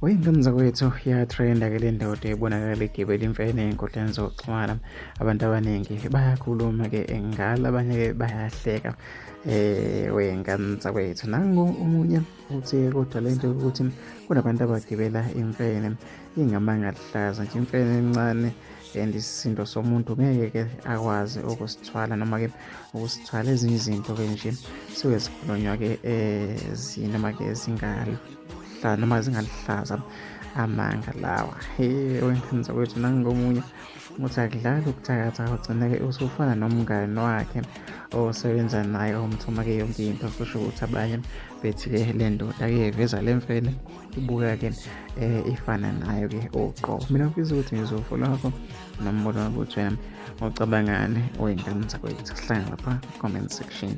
Wey'ngane zakwethu iyatrenda-ke le ndoda ebonakala igibele imfene ey'nkundleni zokuxhumana. Abantu abaningi bayakhuluma-ke ngalo, abanye-ke bayahleka. Wey'ngane zakwethu nangu omunye uthi kodwa le nto yokuthi kunabantu abagibela imfene ingamanga lihlaza nje imfene encane and isisindo somuntu ngeke-ke akwazi ukusithwala noma-ke ukusithwala ezinye izinto-ke nje suke zikhulunywa-ke um noma-ke zingalo noma zingalihlaza amanga lawa. He wengane zakwethu nangomunye uthi akudlali ukuthakatha ugcine-ke usufana nomngani wakhe osebenza naye omthuma-ke yonke into kusho ukuthi abanye bethi-ke le ndoda-ke iveza le mfene ibuka-ke um ifana nayo-ke uqobo. Mina ngifisa ukuthi ngizofo lwakho nombono wakho ukuthi wena ucabangani wey'ngane zakwethu. Sihlangane lapha comment section.